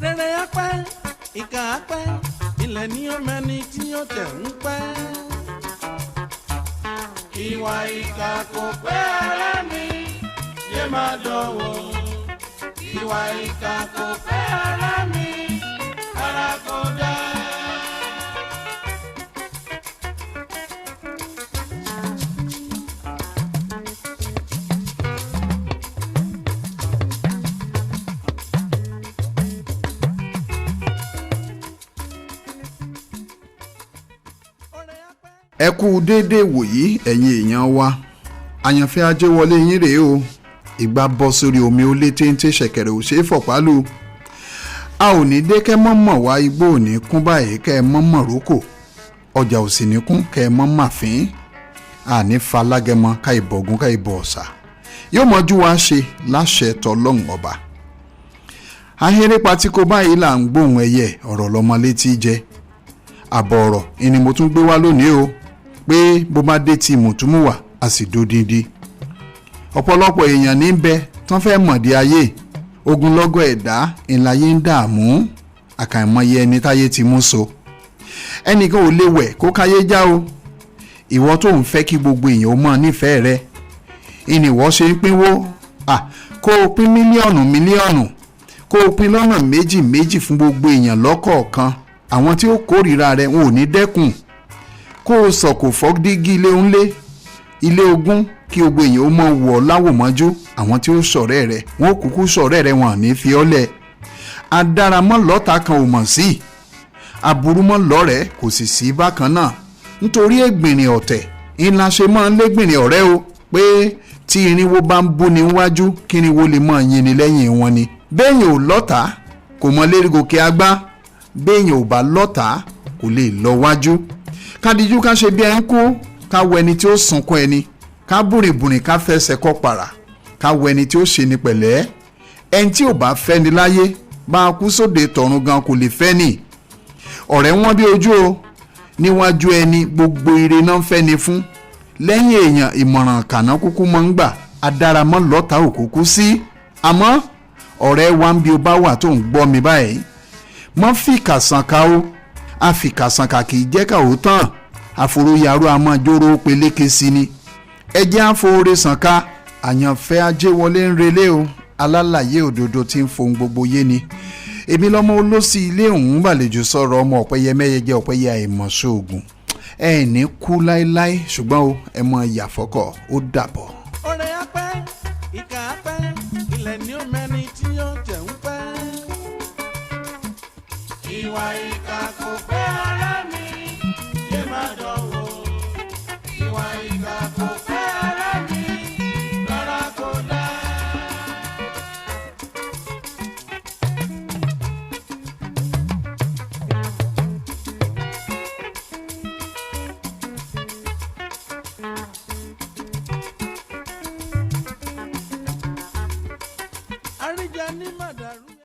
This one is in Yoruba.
Rere apẹ́, ìkà apẹ́, ilẹ̀ ní ọmọ ẹni tí ó tẹ̀ ń pẹ́. Ìwà ìkà kò pé ara mi, yé máa dánwò. Ìwà ìkà kò pé ara mi, ara kò dá. Ẹ kú déédéé wòyí, ẹ̀yin èèyàn wa. Àyànfẹ́ Ajéwọlé yín rèé o. Ìgbà bọ́ sórí omi ó lé téńté, ṣẹ̀kẹ̀rẹ̀ ò ṣeé fọ̀pálù. A ò ní dé kẹ́ mọ́mọ́ wá, igbó ò ní kún báyìí kẹ́ ẹ mọ́mọ́ rókò, ọjà ò sì ní kún kẹ́ ẹ mọ́ màfín. Àní falágẹmọ ká ìbọ̀gún ká ìbọ̀ ọ̀sà yóò mọ́jú wa ṣe láṣẹ tọlọ́hun ọba. Ahéré patiko báyìí là ń gbóhùn ẹyẹ, ọ̀rọ̀ lọ́mọ létí jẹ. Àbọ̀ ọ̀rọ̀ ìní mo tún gbé wá lónìí o, pé bó bá dé ti mùtúmùwà a sì dódindi. Ọ̀pọ̀lọpọ̀ èèyàn ní bẹ tán fẹ́ mọ̀dí ayé. Ogunlọ́gọ̀ ẹ̀dá ìláyé ń dààmú, àkàìmọye ẹni táyé ti mú so. Ẹnìkan ò lè wẹ̀ kó káyé já o. Ìwọ tó ń fẹ́ kí gbogbo èèyàn ó mọ̀ nífẹ̀ẹ́ rẹ, ìnìwọ ṣe ń pínwó kó o pín mílíọ̀nù mílíọ̀nù, kó o pín lọ́nà méjì méjì fún gbogbo èèyàn lọ́kọ̀ọ̀kan, àwọn tí ó kórìíra rẹ wọn ò ní dẹ́kun. Kó o sọ̀kò fọ́dígí ilé ńlé ilé ogún kí gbogbo èèyàn ó mọ̀ wọ̀ láwòmọ́jú, àwọn tí ó ṣọ̀rẹ́ rẹ wọn ò kúkú ṣọ̀rẹ́ rẹ, wọn ò ní fi ọ́ lẹ̀. Adáramọ́ lọ́ta kan ò mọ̀ sí, aburúmọ́ lọ́rẹ̀ẹ́ kò sì sí bákan náà, nítorí ègbìnrìn ọ̀tẹ̀ ńlá ṣe máa ń légbìnrìn ọ̀rẹ́ o, pé tí irinwó bá ń búni wájú, kí irinwó lè máa yin ni lẹ́yìn wọn ni. Béèyàn ò lọ́ta kò mọ lérí gòkè agbá, béèyàn ò bá lọ́ta kò lè lọ wájú. Kádìjú ká ṣe bí ẹ ń kú, ká wo ẹni tí ó sunkún ẹni, ká bùrìnbùrìn ká fẹsẹ̀ kọ́ para, ká wo ẹni tí ó ṣe ni pẹ̀lẹ́. Ẹni tí ò bá fẹ́ ni láyé, bá a kú sóde tọ̀run gan kò lè fẹ́ ni. Ọ̀rẹ́ wọn bí ojú o, níwájú ẹni gbogbo ire náà ń fẹ́ ni fún, lẹ́yìn èèyàn ìmọ̀ràn kàná kúkú mọ́ ń gbà. Adáramọ́ lọ́ta òkúkú sí. Àmọ́ ọ̀rẹ́ wa, ń bí o bá wà tó ń gbọ́ mi báyìí, mọ́ fìkàsànká o. Àfìkàsànká kì í jẹ́ ká ó tán, àforóyàrá àmọ́ peléke sí ni. Ẹ jẹ́ àfoore sànká. Àyànfẹ́ Ajéwọlé ń relé o, alálàyé òdodo tí ń fohùn gbogbo yé ni. Èmi lọ́mọ olóṣì ilé òun bàlejò sọ̀rọ̀, ọmọ ọ̀pẹ́yẹ mẹ́yẹjẹ, ọ̀pẹ́yẹ àìmọ̀ṣoògùn. Ẹ ní kú láéláé, ṣùgbọ́n o ẹ mọ ìyàfọ́kọ̀. Ó dàbọ̀. Ọ̀rẹ́ apẹ́, ìkà apẹ́, ilẹ̀ ní ọmọ ẹni tí ó tẹ̀ ń pẹ́. Ìwà ìkà kò pé.